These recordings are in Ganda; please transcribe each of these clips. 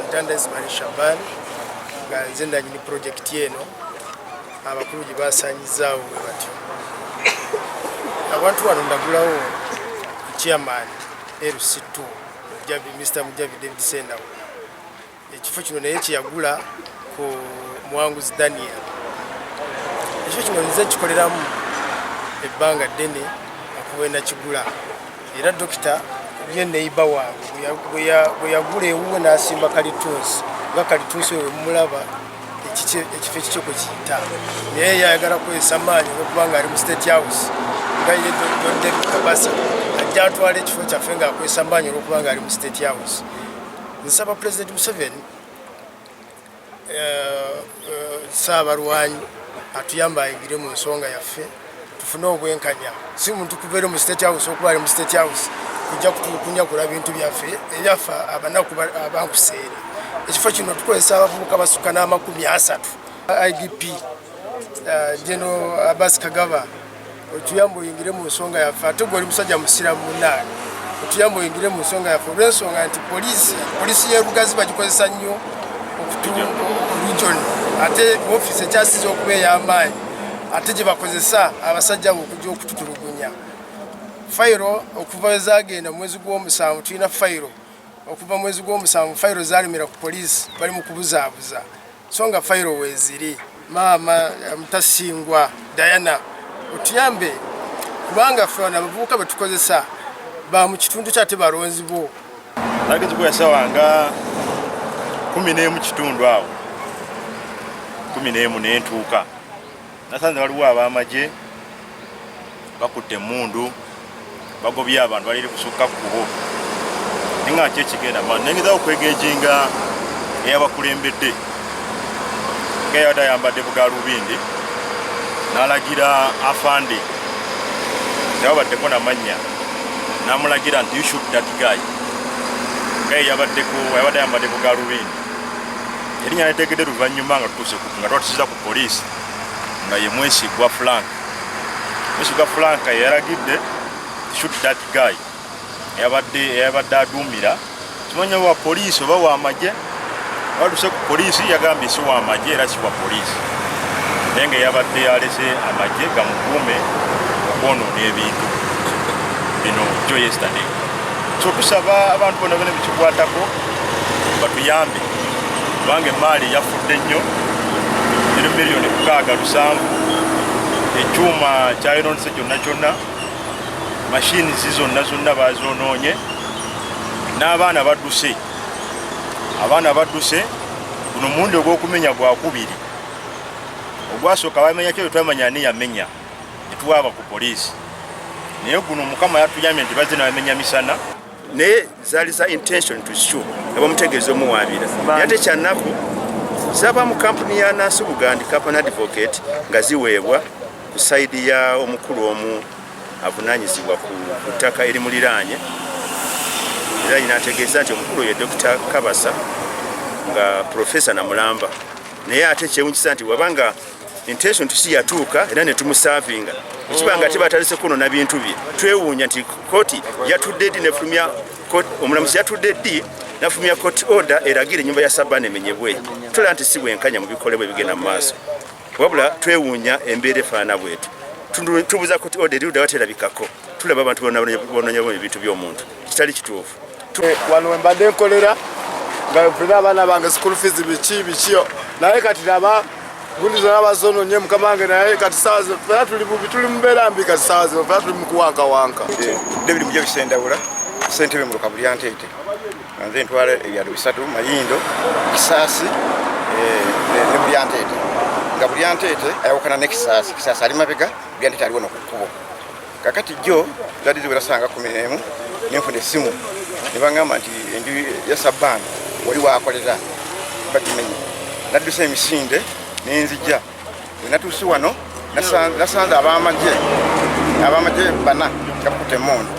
Ntanda Ismail Shaban nga nze nanyini pulojekiti eno abakulu gye basaanyizaawo bwe batyo. Abantu wano ndagulawo chairman LC2 Mujabi, Mr. Mujabi David Sendawo ekifo kino naye kyeyagula ku Muwanguzi Daniel. Ekifo kino nze nkikoleramu ebbanga ddene okuva nakigula era dokita ye neiba wange bwe yagula ewuwe n'asimba kalitunsi nga kalitunsi oyo mumulaba ekifo ekikyo kwe kiyita naye yayagala kukozesa maanyi olwokuba nga ali mu State House nga ye John David Kabasa ajja atwala ekifo kyaffe ng'akozesa maanyi olwokuba nga ali mu State House. Nsaba President Museveni Ssaabalwanyi atuyambe ayingire mu nsonga yaffe tufune obwenkanya, si muntu kubeera mu State House okuba ali mu State House kujja kutukunyakula bintu byaffe ebyaffe abanaku abankuseere. Ekifo kino tukozesa abavubuka basuka n'30 IGP General Abbas Kagaba otuyambe oyingire mu nsonga yaffe, ate gwe oli musajja musiramu munange, otuyambe oyingire mu nsonga yaffe olw'ensonga nti poliisi y'e Lugazi bagikozesa nnyo region, ate ofiisi ekyasiza okuba ey'amaanyi ate gye bakozesa abasajja abo okujja okututulugunya. Fayiro okuva we zaagenda mu mwezi gw'omusanvu, tulina fayiro okuva mu mwezi gw'omusanvu, fayiro zalemera ku poliisi, bali mu kubuzaabuza so nga fayiro weeziri. Maama Mutasingwa Diana otuyambe kubanga ffe wano abavubuka be tukozesa ba mu kitundu kyo ate balonzi bo. Nagezi kuya sawa nga 11 kitundu awo 11 nentuuka nasanze waliwo ab'amagye bakutte emmundu bagobye abantu baliri kusukka kkubo naye nga ki ekigenda maaso nengezaho okwegejinga eyabakulembedde nga yabadde ayambadde bugalubindi n'alagira afande tebabaddeko namannya n'amulagira nti you shoot that guy nga yeyabaddeko yabadde ayambadde bugalubindi erinnya netegedde luvannyuma nga tutuuse nga twatusiza ku poliisi nga ye Mwesigwa Frank. Mwesigwa Frank yalagidde shoot that guy eyabadde aduumira kimanya wa poliisi oba wa magye. Waluse ku poliisi yagambye si wa magye era si wa poliisi, naye nga yabadde alese amagye gamukuume okwonoona ebintu bino jo yesterday. So tusaba abantu bonna bonna bikikwatako batuyambe kubanga emaali yafudde nnyo, eri miliyoni 67, ekyuma kyayonoonese kyonna kyonna, mashini zonna zonna bazonoonye, n'abaana badduse, abaana badduse. Guno mulundi ogw'okumenya gwakubiri, ogwasooka bamenya kyo twamanya ani yamenya netuwaaba ku poliisi, naye guno Mukama yatuyambye nti bazze nabamenya misana. Naye zaali za intention to sue nga bamutegeeza omuwaabira, naye ate kyannaku zaba mu kampuni ya Nansi Bugandi Company Advocate nga ziweebwa ku sayidi ya omukulu omu avunaanyizibwa ku ttaka erimuliraanye, era yinategeeza nti omukulu ye Dr. Kabasa nga profesa namulamba. Naye ate kyewunyisa nti wabanga Intention to sue yatuuka era ne tumusavinga. Ekiba nga tebatandise kwonona bintu bye, twewuunya nti kooti yatudde ddi nefulumya, omulamuzi yatudde ddi nafulumya court order eragira ennyumba ya Sabana emenyebwe. Tulaba nti si bwenkanya mu bikolebwa ebigenda mu maaso, wabula twewuunya embeera efaanana bwetu. Tubuuza court order eri luddawa terabikako. Tulaba abantu bononyamu ebintu by'omuntu kitali kituufu. Wano wembadde nkolera nga nfunira abaana bange school fees biki biki, naye kati laba gundi zonna bazononye, mukama wange. Naye kati saawa zino fena tuli bubi, tuli mubeera mbi. Kati saawa zino fena tuli mukuwankawanka. David Mujabi Sendawula, ssentebe mu Lukabulyanteete. Nze ntwala ebyalo bisatu: Mayindo, Kisaasi ne Bulyanteete. Nga Bulyanteete ayawukana ne Kisaasi, Kisaasi ali mabega, Bulyanteete ali wano ku kkubo. Kakati jjo zaali ziwera sanga 11, nenfuna essimu ne baŋŋamba nti enju ya Sabbaano wali wakolera bagimenye. Nadduse emisinde nenzija. Bwe natuuse wano nasanze abamagye bana nga bakutte emmundu,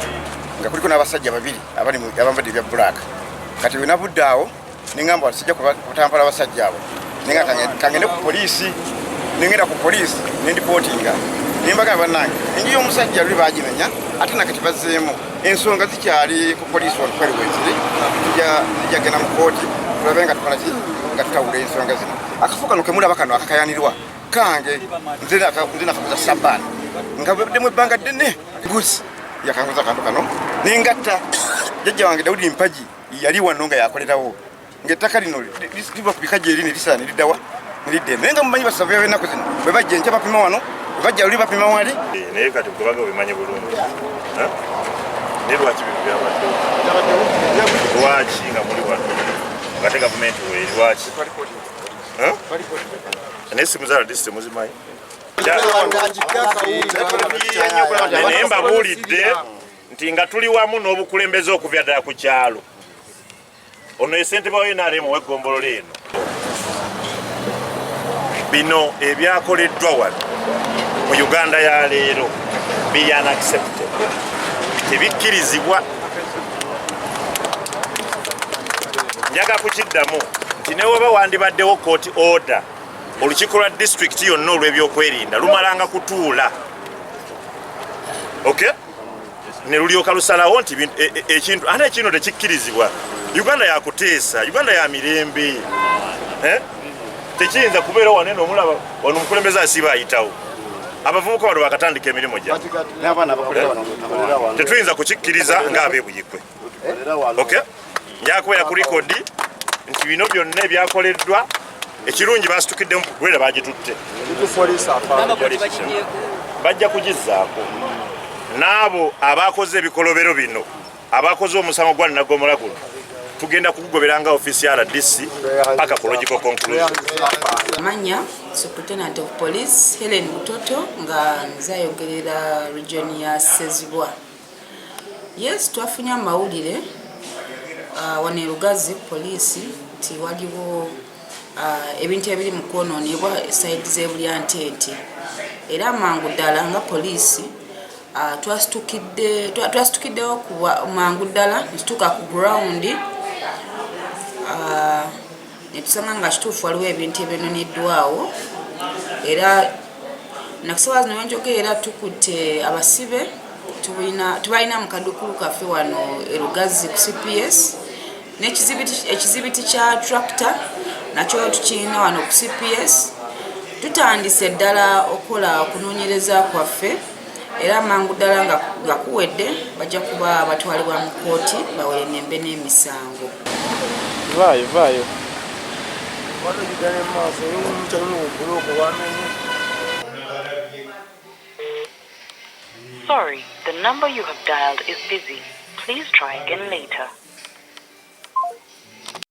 nga kuliko n'abasajja babiri abali abambadde ebya black. Kati bwe navudde awo neŋŋamba sijja kutampala abasajja abo, nenga kangende ku poliisi. Nengenda ku poliisi nendipootinga, nembagamba, bannange, enju y'omusajja luli bagimenya, ate nakati bazzeemu. Ensonga zikyali ku poliisi wano kweri weziri, zijja genda mu kooti tulabe nga tukola ki, nga tutawula ensonga zino. Akafo kano kemulaba kano akakayanirwa kange nze nakaguza Sabaani nga bweddemu ebbanga ddene. Mbuzi yakanguza akantu kano nengatta. Jjajja wange Dawudi Mpagi yali wano nga yakolerawo, ng'ettaka lino liva ku bikajjo eri ne lisala ne liddawa ne lidda eno. Naye nga mumanyi basavuya b'ennaku zino, bwe bajja enkya bapima wano, bwe bajja luli bapima wali. Naye kati kubaga obimanyi bulungi, naye lwaki bino byabaddewo? Lwaki nga muli wano nga te gavumenti weeri? Lwaki? Naye simu za RDC temuzimanyi? Naye mbabuulidde nti nga tuli wamu n'obukulembeze okuva ddala ku kyalo, ono esentebe wa NRM ow'eggombolola eno, bino ebyakoleddwa wano mu Uganda ya leero biri unacceptable, tebikkirizibwa. Njaga kukiddamu nti newaba wandibaddewo court order, olukiiko lwa disitulikiti yonna olw'ebyokwerinda lumalanga kutuula, okay, ne lulyoka lusalawo nti ekintu ate kino tekikkirizibwa. Uganda yakuteesa, Uganda ya mirembe, eh? Tekiyinza kubeera wano eno. Omulaba wano omukulembeze asiiba ayitawo, abavubuka bano bakatandika emirimu gyabwe. N'abaana abakolera wano. Tetuyinza kukikkiriza ng'abebuyikwe, okay? Njakubeera ku record nti bino byonna ebyakoleddwa, ekirungi basitukiddemu gwera bagitutte, bajja kugizzaako n'abo abakoze ebikolobero bino, abakoze omusango gwa Nagomola guno. Tugenda kugugobera nga ofiisi ya RDC paka ku logical conclusion. Manya Superintendent of Police Helen Mutoto, nga nze ayogerera region ya Sezibwa. Yes, twafunye amawulire wano e Lugazi poliisi nti waliwo ebintu ebiri mu kwonoonebwa side z'Ebulyanteente, era amangu ddala nga poliisi twasitukiddewo mangu ddala netutuuka ku ground, netusanga nga kituufu waliwo ebintu ebyononeddwawo. Era nakusawa zino wenjogerera tukutte abasibe, tubalina mu kadukulu kaffe wano e Lugazi ku CPS, n'ekizibiti kya tractor nakyo tukirina wano ku CPS. Tutandise ddala okukola okunoonyereza kwaffe, era amangu ddala nga kuwedde bajja kuba batwalibwa mu kooti bawerenembe n'emisango. Vaayo, vaayo. Wano gigane maaso omukyalo mu buloko wamenye. Sorry, the number you have dialed is busy. Please try again later.